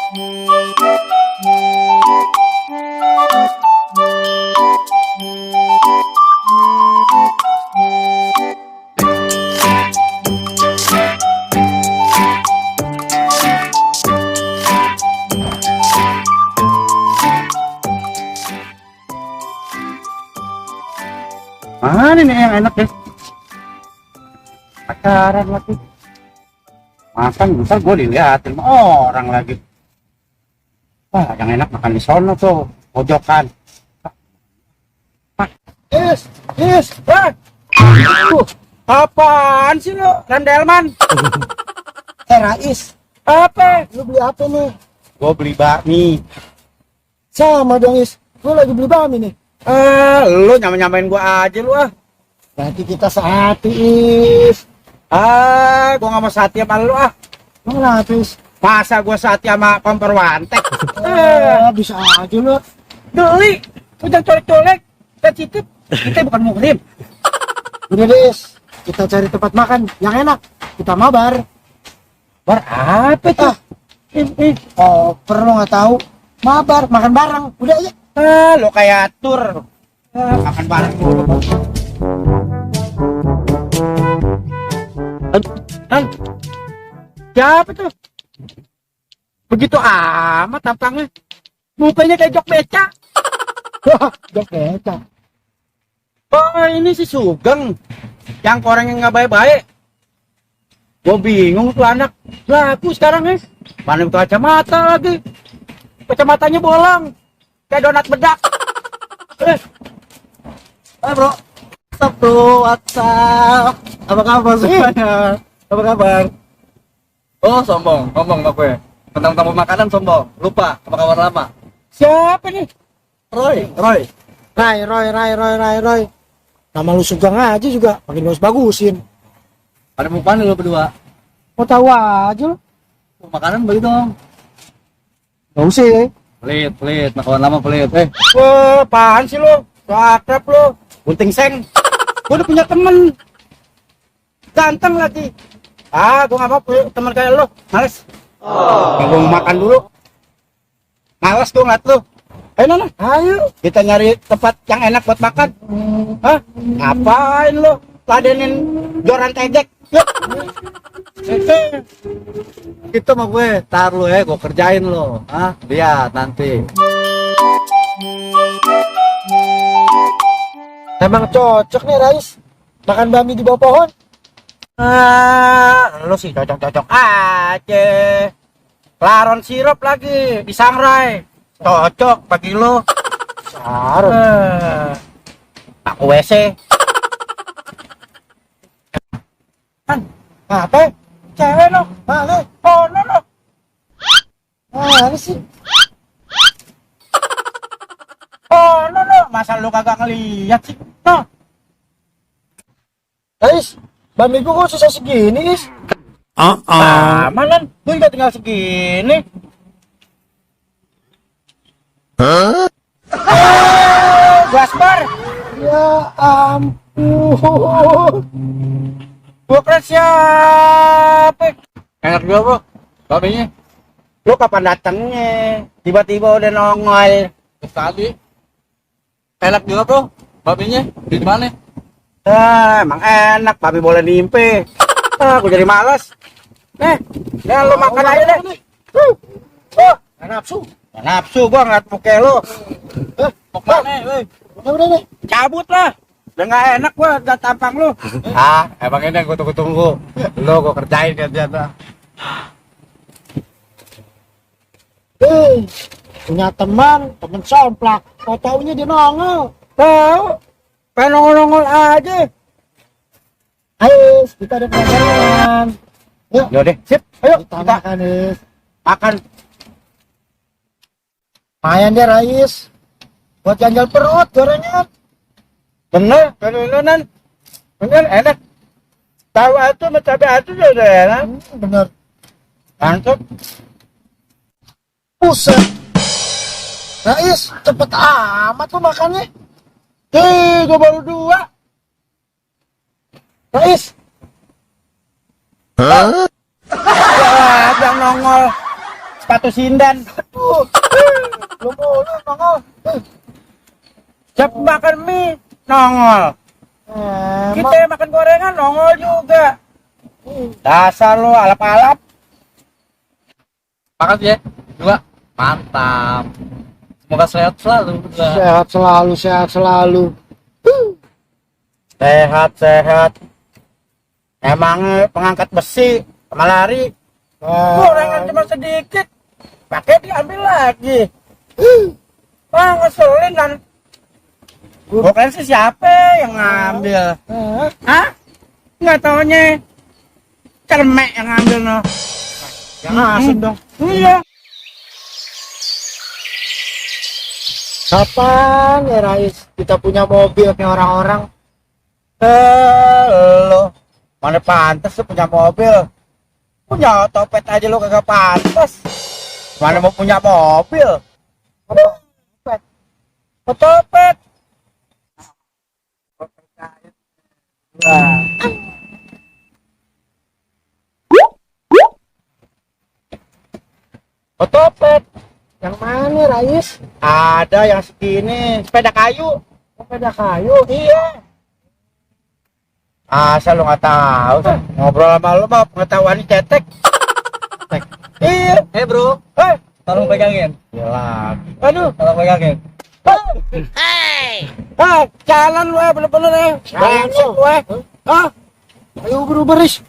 Mana nih yang enak deh? Pacaran lagi. Makan bentar gue diliatin sama orang lagi. Wah, yang enak makan di sono tuh, pojokan. Wah. Apaan sih lo, Randelman? Rais, Apa? lu beli apa nih? Gue beli bakmi. Sama dong Is, lu lagi beli bakmi nih. Lu nyamain gua aja lu ah. Nanti kita sehati Is. Gua nggak mau sati sama lu ah. Lu kenapa Is? Masa gua sati sama pemperwantek? Bisa aja lu. Geli, udah colek-colek, sensitif. Kita bukan muhrim. Udah deh Is, kita cari tempat makan yang enak. Kita mabar. Bar apa tuh? Perlu nggak tahu. Mabar, makan bareng. Udah aja. Lo kayak tur. Makan bareng dulu. Siapa tuh? Begitu amat tampangnya. Mukanya kayak jok beca. Jok beca. Oh, ini si Sugeng. Yang orang yang nggak baik-baik. Gue bingung tuh anak. Laku sekarang nih. Mana butuh kacamata lagi. Kacamatanya bolong. Kayak donat bedak. Bro. Stop bro, WhatsApp. Apa kabar semuanya? Apa kabar? Oh sombong, ngomong sama gue tentang tamu makanan sombong, lupa apa kabar lama. Siapa nih? Roy. Roy. Nama lu Sugeng aja juga, makin bagus-bagusin. Ada mau panen lu berdua. Mau tahu aja lu. Mau makanan beli dong. Gak usah ya. Pelit, makanan lama pelit. Wah, apaan sih lo? So akrab lo. Gunting seng. Gue udah punya temen. Ganteng lagi. Gue gak mau punya temen kayak lo. Males. Gue mau makan dulu. Males gue ngeliat lo. Ayo Nona, ayo kita nyari tempat yang enak buat makan. Hah? Ngapain lo? Ladenin joran tejek. Yuk. Gitu sama gue, tar lu gue kerjain lo. Lihat nanti. Emang cocok nih Rais, makan bakmi di bawah pohon. Lo sih cocok-cocok aja. Laron sirup lagi disangrai. Cocok bagi lo. Sarap. Aku WC. Apa? Cewek lo. Mana? Oh no no. Mana sih? Oh no no. Masa lu kagak ngeliat sih? No. Rais, bakmi gua kok susah segini Is? Mana? Gue juga tinggal segini. Gasbar. Ya ampun. Gua kira siapa? Enak juga bro, bakminya. Lu kapan datangnya? Tiba-tiba udah nongol. Terus tadi. Enak juga bro, bakminya. Di mana? Emang enak, babi boleh nimpe. Aku jadi malas. Nih, lu makan aja deh. Gak nafsu. Gak nafsu gua ngeliat muka lu. Mau mana? Udah nih. Cabut lah. Udah gak enak gua liat tampang lu. Emang ini yang gue tunggu-tunggu. Lo gue kerjain dia tuh. Punya teman somplak. Kau taunya dia nongol. Tahu? Pengen nongol-nongol aja. Ayo, kita ada pelajaran. Yuk, Yaudah, sip. Ayo kita kita makan Is. makan. Lumayan deh Rais. Buat ganjal perut gorengan. Bener, kenununan. Bener, enak. Tahu atu sama cabai atu udah enak. Bener. Mantap. Buset. Rais, cepet amat tuh makannya. Gua baru 2. Rais, Ada nongol. sepatu sindan. Aduh. Lu mulu nongol. Siap makan mie nongol. Kita makan gorengan nongol juga. Dasar lu alap-alap. Makasih ya. Dua. Mantap. Semoga sehat selalu. Dua. Sehat selalu, sehat selalu. Sehat. Emang pengangkat besi sama lari. Gorengan cuma sedikit. Pakai diambil lagi. Ngeselin kan. Bukan sih siapa yang ngambil? Hah? Nggak taunya cermek yang ngambil no. Yang asem dong. Iya. Kapan ya Rais kita punya mobil kayak orang-orang? Lo mana pantas lu punya mobil? Punya otopet aja lu kagak pantas. Mana mau punya mobil? Otopet. Otopet. Nah. Otopet. Yang mana Rais? Ada yang segini, sepeda kayu. Sepeda kayu. Iya. Asal lu nggak tahu, ngobrol sama lu mah pengetahuan cetek. Iya. Bro. Tolong pegangin. Gila. Aduh. Tolong pegangin. Jalan lu bener-bener brengsek lu. Ayo berubah Rais.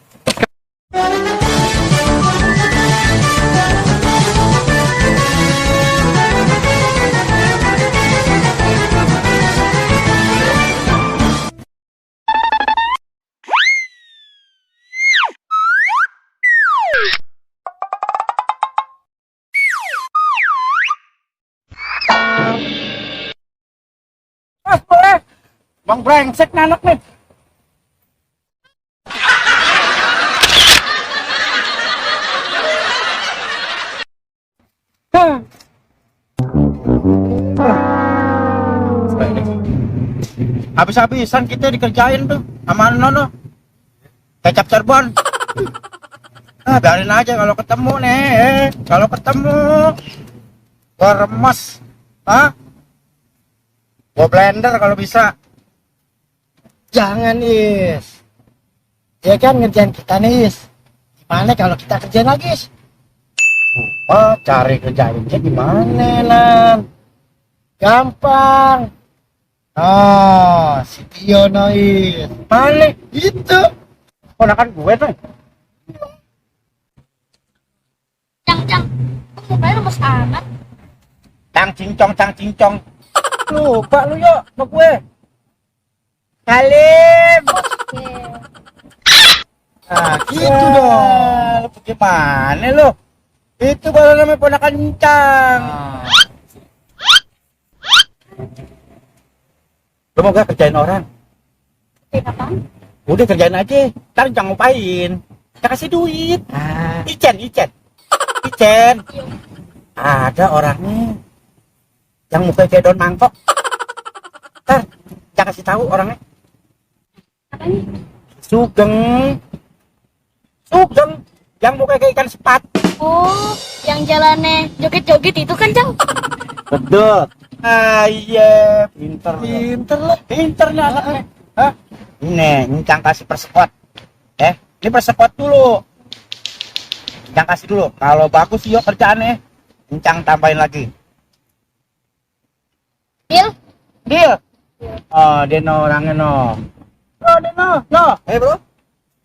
Boleh. Bang brengsek nih anak nih. Habis-habisan kita dikerjain tuh sama Nono. Kecap Cirebon. Biarin aja kalau ketemu nih. Kalau ketemu gua remes. Gua blender kalau bisa. Jangan Is. Dia kan ngerjain kita nih Is. Gimana kalau kita kerjain lagi Is? Cari kerjainnya gimana Nan? Gampang. Oh, si Tio Is. Mana? Itu. Ponakan gue tuh. Cang, kok mukanya lemes amat? Cang cincong. Lupa lu yuk sama gue. Salim. Oke. Nah, gitu dong. Lu gimana lu? Itu baru namanya ponakan cincang. Lu mau gak kerjain orang? Oke, kapan? Udah kerjain aja. Ntar jangan ngupain. Kita kasih duit. Icen. Ada orangnya yang mukanya kayak daun mangkok. Ntar jangan kasih tahu orangnya. Apanya? Sugeng. Yang mukanya kayak ikan sepat. Oh, yang jalannya joget-joget itu kan, Cang? Betul. Iya, pinter lah. Pinter nih anaknya. Hah? Ini, Cang kasih persekot. Ini persekot dulu. Cang kasih dulu. Kalau bagus yuk kerjaannya, Cang tambahin lagi. Deal. Oh, dia no orangnya no. No. Bro.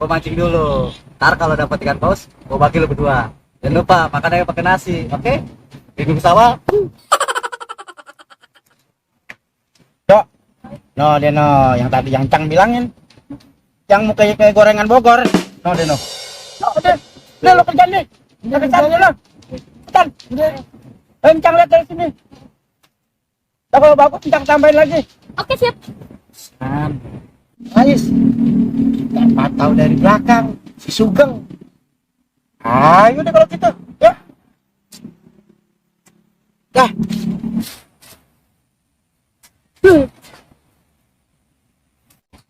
Gua mancing dulu. Ntar kalau dapat ikan paus, gua bagi lu berdua. Jangan lupa makannya pakai nasi, oke? Bingung sawah. Dok. No, dia no. Yang tadi yang Cang bilangin. Yang mukanya kayak gorengan Bogor. No, dia no. Udah lo kerjaan nih. Kerjaan dulu. Cepetan. Cang lihat dari sini. Nah, kalau bagus Cang tambahin lagi. Oke, siap. Ais. Kita pantau dari belakang. Si Sugeng. Ayo deh kalau gitu. Ya.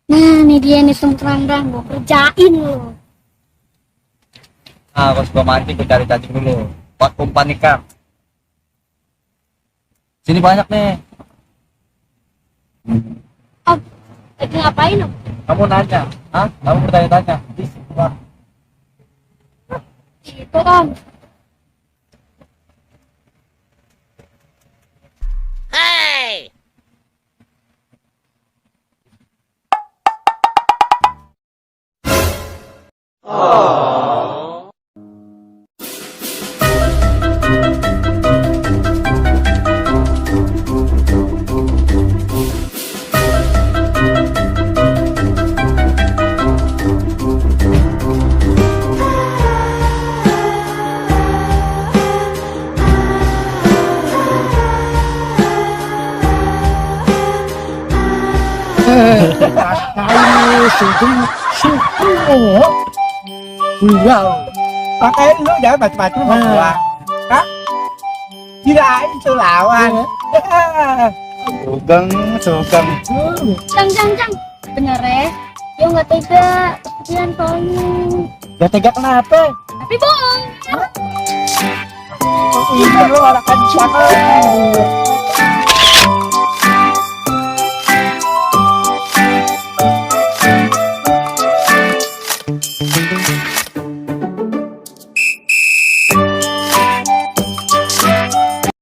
Nah, nih dia nih kerandang, gua kerjain lo. Pas gua mancing, gua cari cacing dulu. buat company car. Sini banyak nih. Om, lagi ngapain om? Kamu nanya, hah? Kamu bertanya-tanya. Di situ, Bang. Itu om. Ini sugeng suku. Wow. Pakai lu jangan batu-batu sama gua. Hah? Kirain tuh lawan. Sugeng, sugeng. Cang. Bener ya? Yo nggak tega. Kepikiran soalnya. Gak tega kenapa? Tapi bohong. Ini lu orang kencang.